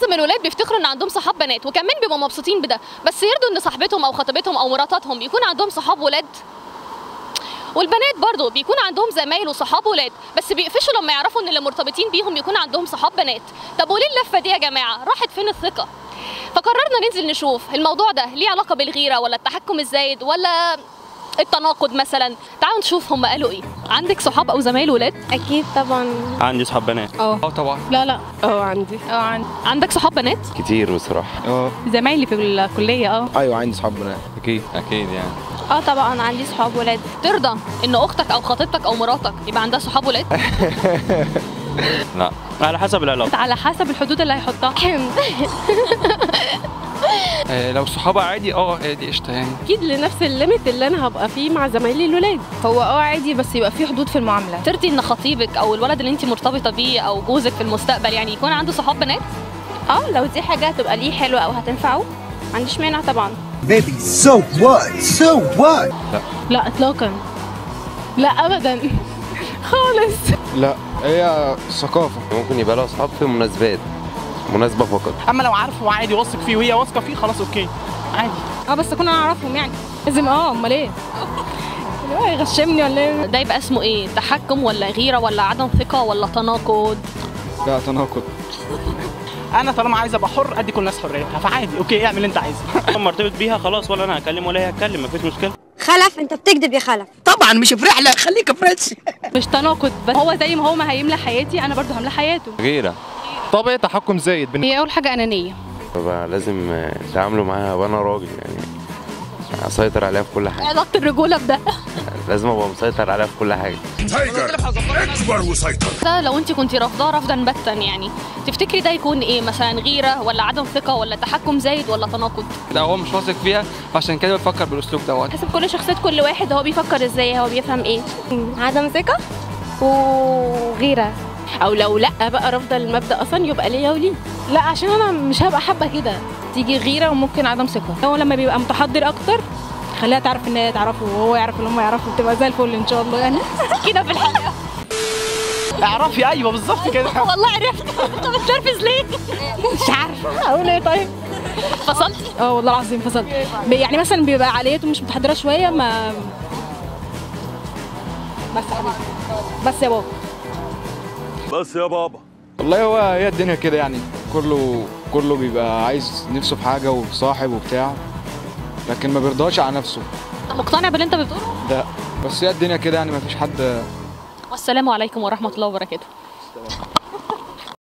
معظم الولاد بيفتخروا ان عندهم صحاب بنات وكمان بيبقوا مبسوطين بده، بس يرضوا ان صاحبتهم او خطيبتهم او مراتاتهم يكون عندهم صحاب ولاد؟ والبنات برضو بيكون عندهم زمايل وصحاب ولاد، بس بيقفشوا لما يعرفوا ان اللي مرتبطين بيهم يكون عندهم صحاب بنات. طب وليه اللفة دي يا جماعة؟ راحت فين الثقة؟ فقررنا ننزل نشوف الموضوع ده ليه علاقة بالغيره ولا التحكم الزايد ولا التناقض مثلا. تعالوا نشوف هم قالوا ايه. عندك صحاب او زمايل ولاد؟ اكيد طبعا. عندي صحاب بنات. اه طبعا. لا لا. عندي. عندي. عندك صحاب بنات؟ كتير بصراحة. زمايلي في الكلية. ايوه عندي صحاب بنات. اكيد اكيد يعني. طبعا عندي صحاب ولاد. ترضى ان اختك او خطيبتك او مراتك يبقى عندها صحاب ولاد؟ لا، على حسب العلاقة، على حسب الحدود اللي هيحطها. لو صحابه عادي دي قشطه يعني. اكيد لنفس ال limit اللي انا هبقى فيه مع زمايلي الولاد. هو عادي بس يبقى في حدود في المعاملة. ترضي ان خطيبك او الولد اللي انت مرتبطة بيه او جوزك في المستقبل يعني يكون عنده صحاب بنات؟ لو دي حاجة هتبقى ليه حلوة او هتنفعه ما عنديش مانع طبعا. Baby so what so what. لا لا اطلاقا، لا ابدا خالص. لا، هي ثقافة. ممكن يبقى لها اصحاب في مناسبات، مناسبة فقط. اما لو عارفه وعادي واثق فيه وهي واثقة فيه خلاص okay عادي. بس اكون انا اعرفهم يعني لازم. امال ايه؟ يغشمني ولا ايه؟ ده يبقى اسمه ايه؟ تحكم ولا غيره ولا عدم ثقة ولا تناقض؟ لا تناقض. انا طالما عايز ابقى حر ادي كل الناس حريتها، فعادي okay اعمل اللي انت عايزه. لما ارتبط بيها خلاص، ولا انا هكلم ولا هي هتكلم، مفيش مشكلة. خلف انت بتكذب يا خلف. طبعا مش في رحله، خليك فريش. مش تناقض، بس هو زي ما هو ما هيملى حياتي انا برضو هملى حياته. غيره طبيعي، تحكم زايد. هي اول حاجة انانية. بقى لازم تعاملوا معاها وانا راجل يعني اسيطر عليها في كل حاجة. علاقة الرجولة بده لازم ابقى مسيطر عليها في كل حاجة. تايجر اكبر وسيطر. ده لو انت كنت رافضاه رفضا باتا يعني تفتكري ده يكون ايه مثلا؟ غيره ولا عدم ثقة ولا تحكم زايد ولا تناقض؟ لا هو مش واثق فيها عشان كده بيفكر بالاسلوب دوت. حسب كل شخصية كل واحد، هو بيفكر ازاي، هو بيفهم ايه. عدم ثقة وغيره، او لو لا بقى رافضه المبدا اصلا يبقى ليا وليه. لا عشان انا مش هبقى حابة كده. تيجي غيره وممكن عدم ثقة. هو لما بيبقى متحضر اكتر خليها تعرف ان هي تعرفه وهو يعرف ان هم يعرفوا، بتبقى زي الفل ان شاء الله يعني. كده في الحلقة اعرفي. ايوه بالظبط كده. والله عرفت. انت بتنرفز ليه؟ مش عارفه اقول ايه. طيب فصلتي؟ والله العظيم فصلت. يعني مثلا بيبقى عقليته مش متحضره شوية. ما بس يا حبيبي، بس يا بابا، بس يا بابا. والله هو هي الدنيا كده يعني، كله بيبقى عايز نفسه في حاجة وصاحب وبتاع، لكن ما بيرضاش على نفسه. مقتنع باللي انت بتقوله؟ لا بس هي الدنيا كده يعني، ما فيش حد. والسلام عليكم ورحمة الله وبركاته.